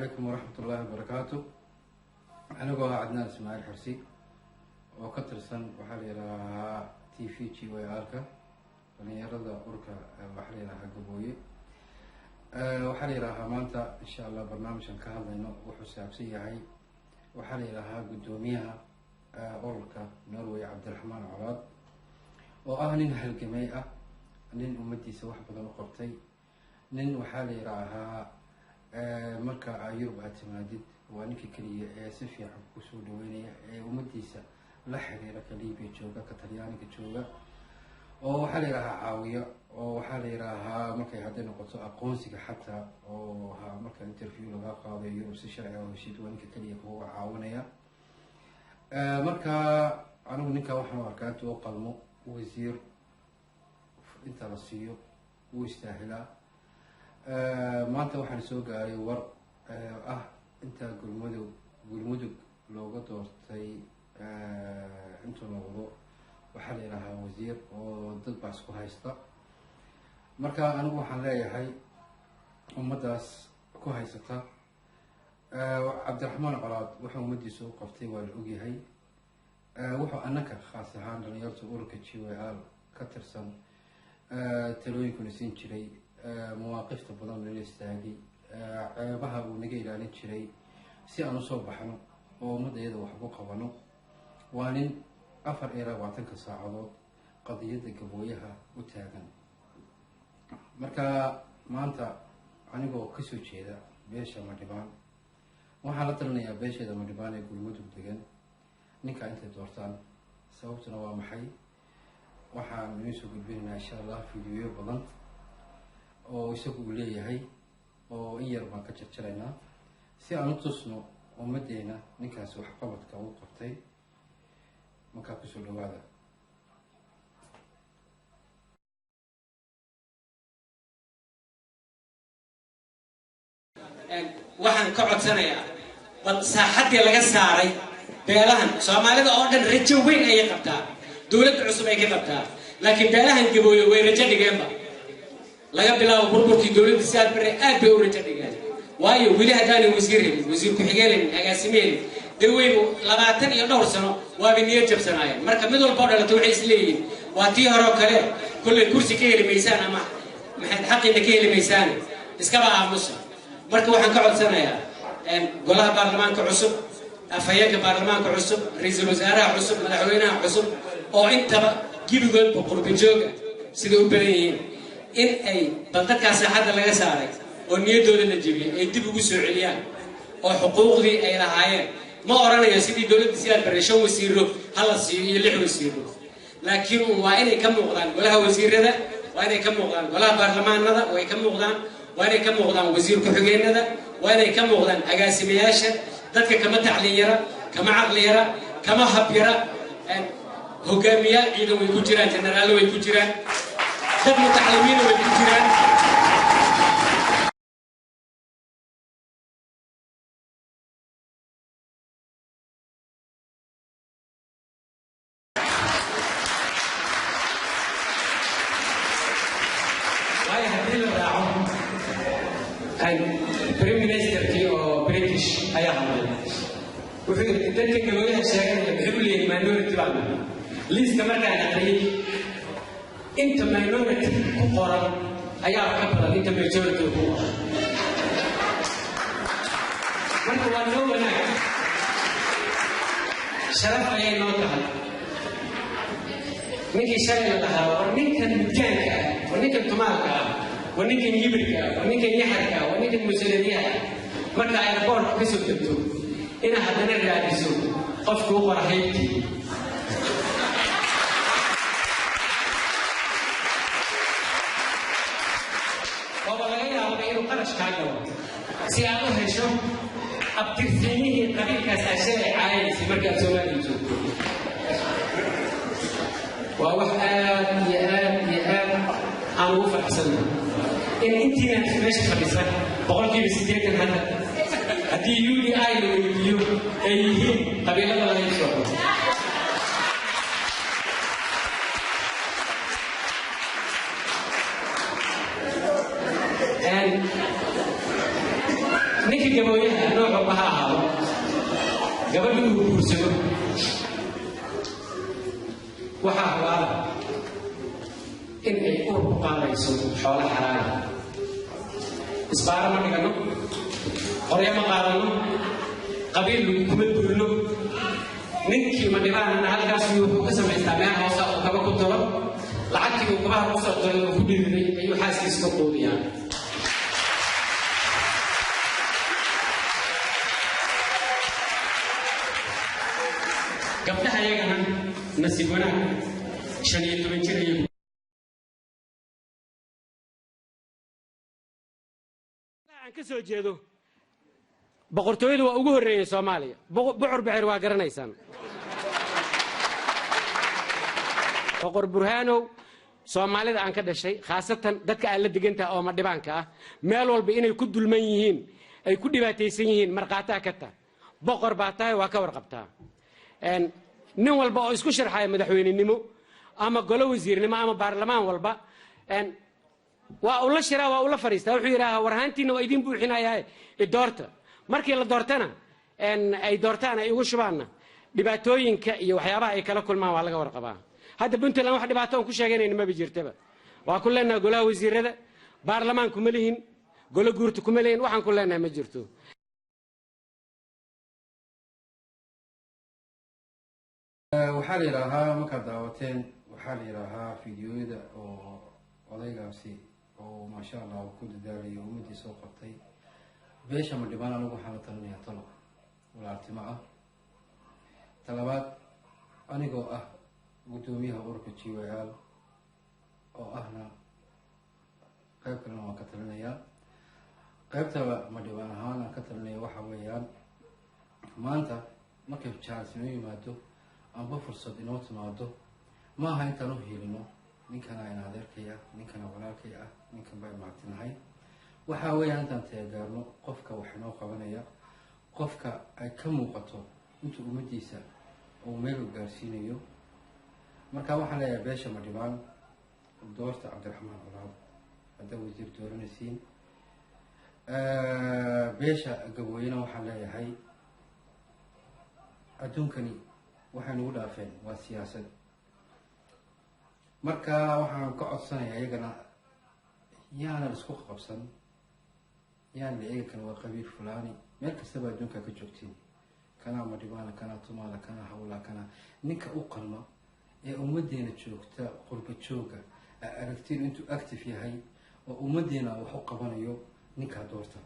Calaykum waraxmatullaahi wabarakaatu. Anigoo ah Cadnaan Ismaaciil Xirsi oo ka tirsan, waxaa la yidhaahaa, TV GYR-ka dhalinyarada urka, waxaa la yidhahaa Gabooye. Waxaa la yidhaahaa maanta, insha Allah, barnaamijkan ka hadlayno wuxuu saabsan yahay, waxaa la yidhaahaa, guddoomiyaha ururka Norway, Cabdiraxmaan Colaad, oo ah nin halgamey ah, nin ummaddiisa wax badan u qabtay, nin waxaa la yidhaahaa marka Yurub aad timaadid waa ninka keliya ee si fiican kusoo dhaweynaya ee ummaddiisa la xiriira, ka Libiya jooga, ka Talyaaniga jooga, oo waxaa la yidhahaa caawiya, oo waxaa la yidhaahaa markay hadday noqoto aqoonsiga xataa, oo ha marka interview laga qaadayo Yurub si sharciga heshid, waa ninka keliya kuga caawinaya. Marka anigu ninka waxaan u arkaa inta u qalmo wasiir inta la siiyo, wuu istaahilaa. Maanta waxaan soo gaaray war ah inta Gulmudug looga doortay intuu noqdo, waxaa la yidhahaa, wasiir, oo dad baa isku haysta. Marka anigu waxaan leeyahay ummaddaas ku haysata, Cabdiraxmaan Colaad wuxuu ummaddiisa u qabtay waa la ogyahay. Wuxuu annaka khaas ahaan dhalinyarta ururka GYR ka tirsan talooyinkuna siin jiray, mawaaqifta badan nala istaagay, ceebaha uu naga ilaalin jiray si aan usoo baxno oo ummadda iyada wax ugu qabano. Waa nin 24-ka saacadood qadiyadda Gabooyaha u taagan. Marka maanta anigoo kasoo jeeda beesha Madhibaan, waxaan la talinayaa beesheeda Madhibaan ee Gulmudug degan ninkaa intay doortaan. Sababtuna waa maxay? Waxaan idiin soo gudbinaynaa, insha Allah, fiidiyoyo badan oo isagu uu leeyahay oo in yar baan ka jarjaraynaa si aan u tusno ummaddeena ninkaasi waxqabadka uu qabtay. Markaa kusoo dhawaada. Waxaan ka codsanayaa bal saaxaddii laga saaray beelahan Soomaalida oo dhan rajo weyn ayay qabtaa, dowladda cusub ay ka qabtaa, laakiin beelahan Gabooye way rajo dhigeenba. Laga bilaabo burburkii dowladda Siyaad Barre aad bay u rajo dhigeen, waayo weli haddaanay wasiir helin, wasiir ku-xigeen helin, agaasime helin, dee weybu 20 iyo dhowr sano waaba niyad jabsanaayeen. Marka mid walba oo dhalatay waxay isleeyihiin waa tii hore oo kale, kollay kursi ka heli maysaan ama maxayd xaqiina ka heli maysaan, iskaba aamusa. Marka waxaan ka codsanayaa golaha baarlamaanka cusub, afhayeenka baarlamaanka cusub, ra-iisul wasaaraha cusub, madaxweynaha cusub, oo intaba gebigoodba qurba jooga siday u badan yihiin, in ay bal dadkaa saaxadda laga saaray oo niyaddooda la jebiyey ay dib ugu soo celiyaan oo xuquuqdii ay lahaayeen. Ma oranayo sidii dowladda Siyaad Barre shan wasiiro hala siiyo iyo lix wasiiro, laakiin waa inay ka muuqdaan golaha wasiirada, waa inay ka muuqdaan golaha baarlamaanada, way ka muuqdaan, waa inay ka muuqdaan wasiir ku-xigeenada, waa inay ka muuqdaan agaasimayaasha. Dadka kama tacliin yara, kama caqli yara, kama hab yara. Hogaamiyaal ciidan way ku jiraan, jenaraallo way ku jiraan, dad mutacalimiina way ku jiraan. Waayo haddii la raaco prime ministerkii oo British ayaa hadlay, wuxuu yidhi dadka Gabooyaha sheeganaya maxay u leeyihin minority baan nahay? Liiska markaan aqriyey inta minority ku qoran ayaa ka badan inta majority ku qoran. Marka waa noo wanaag, sharaf ayay noo tahay. Ninkii shalay la lahaa war ninkan midgaanka ah, war ninkan tumaalka ah, war ninkan yibirka ah, war ninkan yaxarka ah, war ninkan musaladiyaha ah, marka airboortka ka soo degto inaad haddana raadiso qofkii u qora haybtii. Ooba laga yaababa inuu qarash kaa galo si aad u hesho abtirsiimihii qabiilkaas aad shalay caayaysay markaad Soomaaliya joogto. Waa wax aad iyo aad iyo aad aan ugu faraxsannahay in intiina meesha fadhisa 80% hadda haddii UDI la weydiiyo ay yihiin qabiilada laga soo. Ninka Gabooyaha nooc walba ha ahaado, gabadha uu guursado waxaa hubaala in ay uur ku qaadayso xoolo xalaala. Isbaaro ma dhigano, qoryo ma qaadano, qabiil kuma duulno. Ninkii ma dhibaanna halkaas wuxuu ka samaystaa meel hoose uu kaba ku tolo. Lacagtii uu kabaha kusoo tolay uu ku dhiiriday ayuu xaaskiisa ka quudiyaa. Gabdhaha iyagana nasiib wanaag 15 jir ayay aan ka soo jeedo. Boqortooyadu waa ugu horreeyey Soomaaliya. Bucur Bixir waa garanaysaan. Boqor Burhaanow, Soomaalida aan ka dhashay, khaasatan dadka aad la degantaha oo madhibaanka ah, meel walba inay ku dulman yihiin, ay ku dhibaataysan yihiin, markhaataa ka tah. Boqor baa tahay, waa ka warqabtaa. Nin walba oo isku sharxaya madaxweynenimo ama golo wasiirnimo ama baarlamaan walba waa ula shiraa, waa ula fadhiistaa, wuxuu yidhaahaa warhaantiina waa idiin buuxinayaa doorta. Markii la doortana, ay doortaan, ay ugu shubaanna, dhibaatooyinka iyo waxyaabaha ay kala kulmaan waa laga warqabaa. Hadda Puntland wax dhibaato oon ku sheeganayna maba jirtaba. Waa ku leenaha golaha wasiirada, baarlamaan kuma lihin, golo guurta kuma lihin, waxaan ku leenahay ma jirto. Waxaa la yidhaahaa markaad daawateen, waxaa la yidhaahaa fideoyada oo odaygaasi oo maasha Allah ku dadaalayo ummadii soo qabtay beesha Madhibaan. Anigu waxaan la talinayaa talo walaaltimo ah. Talabaad, anigoo ah guddoomiyaha ururka G Y L oo ahna qeyb kalena waan ka talinayaa. Qeybtaba Madhibaan ahaan aan ka talinaya waxa weeyaan, maanta markay chance inoo yimaado amba fursad inoo timaado, maaha intaan u hiilino ninkana in adeerkay ah, ninkana walaalkay ah, ninkan baa imaatinahay. Waxa weeyaan intaan taageerno qofka wax inoo qabanaya, qofka ay ka muuqato intuu ummadiisa uu meel u gaarsiinayo. Marka waxaan leeyahay beesha Madhibaan, doorta Cabdiraxmaan Colaad haddaa wasiir dooranaysiin. Beesha Gabooyena waxaan leeyahay, adduunkani waxay nagu dhaafeen waa siyaasad. Marka waxaan ka codsanayaa iyagana, yaana la isku qabsan, yaan la eegi kan waa qabiil fulani. Meel kastaba adduunka ka joogtiin, kanaa Madhibaana, kanaa Tumaala, kanaa Hawlaa, kanaa ninka u qalma ee ummaddeena joogta qurba jooga aa aragtiin intuu active yahay oo ummaddeena wax u qabanayo, ninkaa doorta.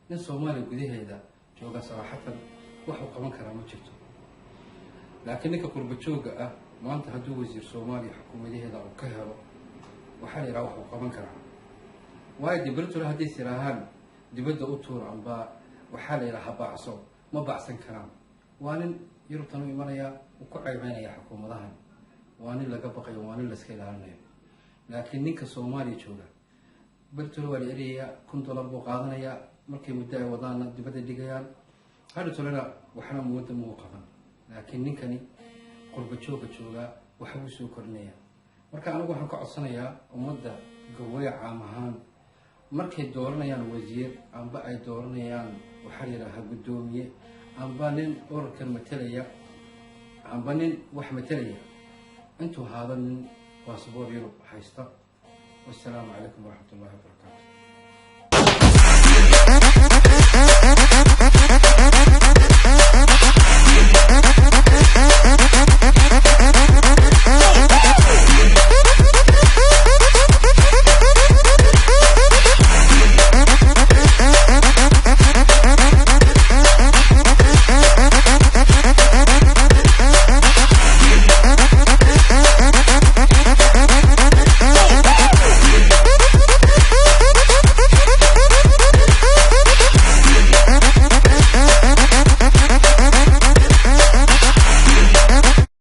Nin Soomaaliya gudaheeda jooga saraaxatan wax uu qaban karaa ma jirto, laakiin ninka qurba jooga ah maanta hadduu wasiir Soomaaliya xukuumadaheeda uu ka helo, waxaa la yidhaha wax uu qaban karaa. Waayo dee beritole hadday is yidhaahaan dibadda u tuur amba waxaa la yidhaha baacso, ma baacsan karaan. Waa nin Yurubtan u imanaya, uu ku ceebeynaya xukuumadahan, waa nin laga baqayo, waa nin layska ilaalinayo. Laakiin ninka Soomaaliya jooga beritole waa la eryayaa, $1000 buu qaadanayaa, markay muddo ay wadaanna dibadda dhigayaan, hadhowtolena waxna muddo muu qaban. Laakiin ninkani qurba jooga joogaa waxbuu soo kordhinaya. Marka anigu waxaan ka codsanayaa ummadda Gawaya caam ahaan, markay dooranayaan wasiir amba ay dooranayaan waxaa la yidhaahaa guddoomiye amba nin ururkan matalaya amba nin wax matalaya, intuu haado nin baasboor Yurub haysta. Wassalaamu calaykum waraxmat ullahi wabarakatu.